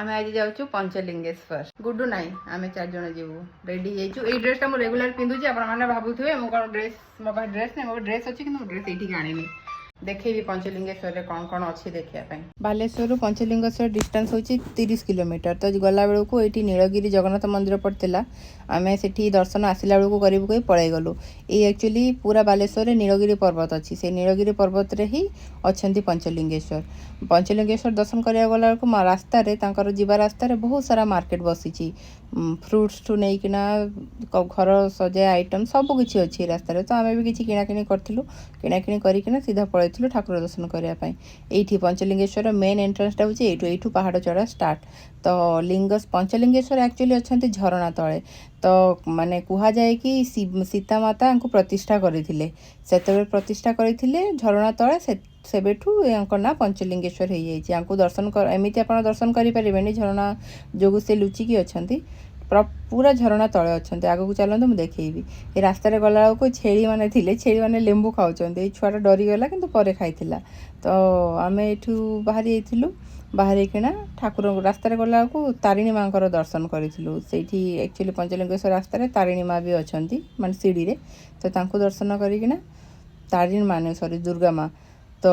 ଆମେ ଆଜି ଯାଉଛୁ ପଞ୍ଚଲିଙ୍ଗେଶ୍ୱର। ଗୁଡୁ ନାହିଁ, ଆମେ ଚାରି ଜଣ ଯିବୁ। ରେଡି ହେଇଯାଇଛୁ। ଏଇ ଡ୍ରେସଟା ମୁଁ ରେଗୁଲାର ପିନ୍ଧୁଛି। ଆପଣମାନେ ଭାବୁଥିବେ ମୁଁ କ'ଣ ଡ୍ରେସ୍, ମୋ ପାଖରେ ଡ୍ରେସ୍ ନାହିଁ। ମୋ ପାଖରେ ଡ୍ରେସ୍ ଅଛି, କିନ୍ତୁ ମୁଁ ଡ୍ରେସ୍ ଏଇଠିକି ଆଣିନି। ଦେଖେଇବି ପଞ୍ଚଲିଙ୍ଗେଶ୍ୱରରେ କ'ଣ କ'ଣ ଅଛି ଦେଖିବା ପାଇଁ। ବାଲେଶ୍ୱରରୁ ପଞ୍ଚଲିଙ୍ଗେଶ୍ୱର ଡିଷ୍ଟାନ୍ସ ହେଉଛି 30 କିଲୋମିଟର। ତ ଗଲାବେଳକୁ ଏଇଠି ନୀଳଗିରି ଜଗନ୍ନାଥ ମନ୍ଦିର ପଡ଼ିଥିଲା। ଆମେ ସେଠି ଦର୍ଶନ ଆସିଲା ବେଳକୁ କରିବୁ କହି ପଳେଇଗଲୁ। ଏଇ ଆକ୍ଚୁଆଲି ପୁରା ବାଲେଶ୍ୱରରେ ନୀଳଗିରି ପର୍ବତ ଅଛି। ସେଇ ନୀଳଗିରି ପର୍ବତରେ ହିଁ ଅଛନ୍ତି ପଞ୍ଚଲିଙ୍ଗେଶ୍ୱର। ପଞ୍ଚଲିଙ୍ଗେଶ୍ୱର ଦର୍ଶନ କରିବାକୁ ଗଲା ବେଳକୁ ରାସ୍ତାରେ, ତାଙ୍କର ଯିବା ରାସ୍ତାରେ ବହୁତ ସାରା ମାର୍କେଟ ବସିଛି। ଫ୍ରୁଟ୍ସଠୁ ନେଇକିନା ଘର ସଜେଇବା ଆଇଟମ୍ ସବୁ କିଛି ଅଛି ରାସ୍ତାରେ। ତ ଆମେ ବି କିଛି କିଣାକିଣି କରିଥିଲୁ। କିଣାକିଣି କରିକିନା ସିଧା ପଳେଇଥିଲୁ ଠାକୁର ଦର୍ଶନ କରିବା ପାଇଁ। ଏଇଠି ପଞ୍ଚଲିଙ୍ଗେଶ୍ୱର ମେନ୍ ଏଣ୍ଟ୍ରାନ୍ସଟା ହେଉଛି ଏଇଠୁ। ଏଇଠୁ ପାହାଡ଼ ଚଢ଼ା ଷ୍ଟାର୍ଟ। ତ ପଞ୍ଚଲିଙ୍ଗେଶ୍ୱର ଆକ୍ଚୁଆଲି ଅଛନ୍ତି ଝରଣା ତଳେ। ତ ମାନେ କୁହାଯାଏ କି ସୀତା ମାତାଙ୍କୁ ପ୍ରତିଷ୍ଠା କରିଥିଲେ, ସେତେବେଳେ ପ୍ରତିଷ୍ଠା କରିଥିଲେ ଝରଣା ତଳେ। ସେବେଠୁ ୟାଙ୍କ ନାଁ ପଞ୍ଚଲିଙ୍ଗେଶ୍ୱର ହେଇଯାଇଛି। ୟାଙ୍କୁ ଦର୍ଶନ ଏମିତି ଆପଣ ଦର୍ଶନ କରିପାରିବେନି, ଝରଣା ଯୋଗୁଁ ସେ ଲୁଚିକି ଅଛନ୍ତି। ପୁରା ଝରଣା ତଳେ ଅଛନ୍ତି। ଆଗକୁ ଚାଲନ୍ତୁ, ମୁଁ ଦେଖେଇବି। ଏ ରାସ୍ତାରେ ଗଲାବେଳକୁ ଛେଳିମାନେ ଥିଲେ। ଛେଳିମାନେ ଲେମ୍ବୁ ଖାଉଛନ୍ତି। ଏଇ ଛୁଆଟା ଡରିଗଲା, କିନ୍ତୁ ପରେ ଖାଇଥିଲା। ତ ଆମେ ଏଠୁ ବାହାରି ଯାଇଥିଲୁ। ବାହାରିକିନା ଠାକୁରଙ୍କୁ ରାସ୍ତାରେ ଗଲାବେଳକୁ ତାରିଣୀ ମାଆଙ୍କର ଦର୍ଶନ କରିଥିଲୁ। ସେଇଠି ଆକ୍ଚୁଆଲି ପଞ୍ଚଲିଙ୍ଗେଶ୍ୱର ରାସ୍ତାରେ ତାରିଣୀ ମା ବି ଅଛନ୍ତି, ମାନେ ସିଡ଼ିରେ। ତ ତାଙ୍କୁ ଦର୍ଶନ କରିକିନା, ତାରିଣୀ ମା ନୁହେଁ, ସରି, ଦୁର୍ଗା ମା। ତ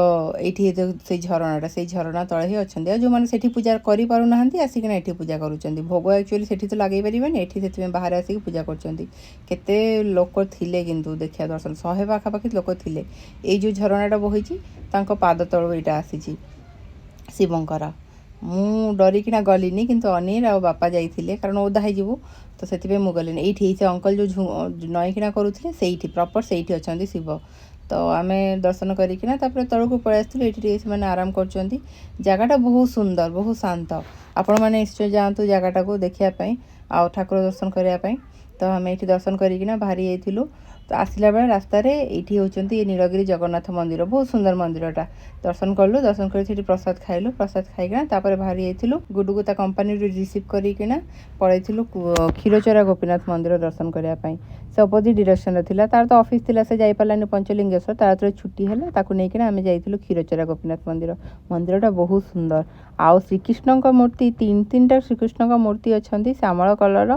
ଏଇଠି ସେଇ ଝରଣାଟା, ସେଇ ଝରଣା ତଳେ ହିଁ ଅଛନ୍ତି। ଆଉ ଯେଉଁମାନେ ସେଠି ପୂଜା କରିପାରୁନାହାନ୍ତି, ଆସିକିନା ଏଠି ପୂଜା କରୁଛନ୍ତି। ଭୋଗ ଆକ୍ଚୁଆଲି ସେଠି ତ ଲଗେଇ ପାରିବେନି ଏଠି, ସେଥିପାଇଁ ବାହାରେ ଆସିକି ପୂଜା କରୁଛନ୍ତି। କେତେ ଲୋକ ଥିଲେ କିନ୍ତୁ ଦେଖିବା ଦର୍ଶନ, 100 ପାଖାପାଖି ଲୋକ ଥିଲେ। ଏଇ ଯେଉଁ ଝରଣାଟା ବହିଛି, ତାଙ୍କ ପାଦ ତଳୁ ଏଇଟା ଆସିଛି ଶିବଙ୍କର। ମୁଁ ଡରିକିନା ଗଲିନି, କିନ୍ତୁ ଅନିର ଆଉ ବାପା ଯାଇଥିଲେ, କାରଣ ଓଦା ହେଇଯିବୁ ତ ସେଥିପାଇଁ ମୁଁ ଗଲିନି। ଏଇଠି ସେ ଅଙ୍କଲ ଯେଉଁ ନଇକିନା କରୁଥିଲେ, ସେଇଠି ପ୍ରପର୍ ସେଇଠି ଅଛନ୍ତି ଶିବ। ତ ଆମେ ଦର୍ଶନ କରିକିନା ତାପରେ ତଳକୁ ପଳେଇ ଆସିଥିଲୁ। ଏଇଠି ଟିକେ ସେମାନେ ଆରାମ କରୁଛନ୍ତି। ଜାଗାଟା ବହୁତ ସୁନ୍ଦର, ବହୁତ ଶାନ୍ତ। ଆପଣମାନେ ନିଶ୍ଚୟ ଯାଆନ୍ତୁ ଜାଗାଟାକୁ ଦେଖିବା ପାଇଁ ଆଉ ଠାକୁର ଦର୍ଶନ କରିବା ପାଇଁ। ତ ଆମେ ଏଇଠି ଦର୍ଶନ କରିକିନା ବାହାରି ଯାଇଥିଲୁ। ତ ଆସିଲା ବେଳେ ରାସ୍ତାରେ ଏଇଠି ହେଉଛନ୍ତି ନୀଳଗିରି ଜଗନ୍ନାଥ ମନ୍ଦିର। ବହୁତ ସୁନ୍ଦର ମନ୍ଦିରଟା। ଦର୍ଶନ କଲୁ। ଦର୍ଶନ କରି ସେଠି ପ୍ରସାଦ ଖାଇଲୁ। ପ୍ରସାଦ ଖାଇକିନା ତାପରେ ବାହାରି ଯାଇଥିଲୁ। ଗୁଡୁକୁ ତା କମ୍ପାନୀରୁ ରିସିଭ୍ କରିକିନା ପଳେଇଥିଲୁ କ୍ଷୀରଚୋରା ଗୋପୀନାଥ ମନ୍ଦିର ଦର୍ଶନ କରିବା ପାଇଁ। ସେ ଅପୋଜିଟ୍ ଡିରେକ୍ସନରେ ଥିଲା। ତାର ତ ଅଫିସ୍ ଥିଲା, ସେ ଯାଇପାରିଲାନି ପଞ୍ଚଲିଙ୍ଗେଶ୍ୱର। ତାର ଯେତେବେଳେ ଛୁଟି ହେଲା, ତାକୁ ନେଇକିନା ଆମେ ଯାଇଥିଲୁ କ୍ଷୀରଚୋରା ଗୋପୀନାଥ ମନ୍ଦିର। ମନ୍ଦିରଟା ବହୁତ ସୁନ୍ଦର। ଆଉ ଶ୍ରୀକୃଷ୍ଣଙ୍କ ମୂର୍ତ୍ତି, ତିନି ତିନିଟା ଶ୍ରୀକୃଷ୍ଣଙ୍କ ମୂର୍ତ୍ତି ଅଛନ୍ତି, ଶ୍ୟାମଳ କଲର୍ର।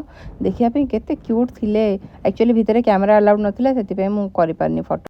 ଦେଖିବା ପାଇଁ କେତେ କ୍ୟୁଟ୍ ଥିଲେ। ଆକ୍ଚୁଆଲି ଭିତରେ କ୍ୟାମେରା ଆଲାଉଡ଼ ନଥିଲା, ସେଥିପାଇଁ ମୁଁ କରିପାରିନି ଫଟୋ।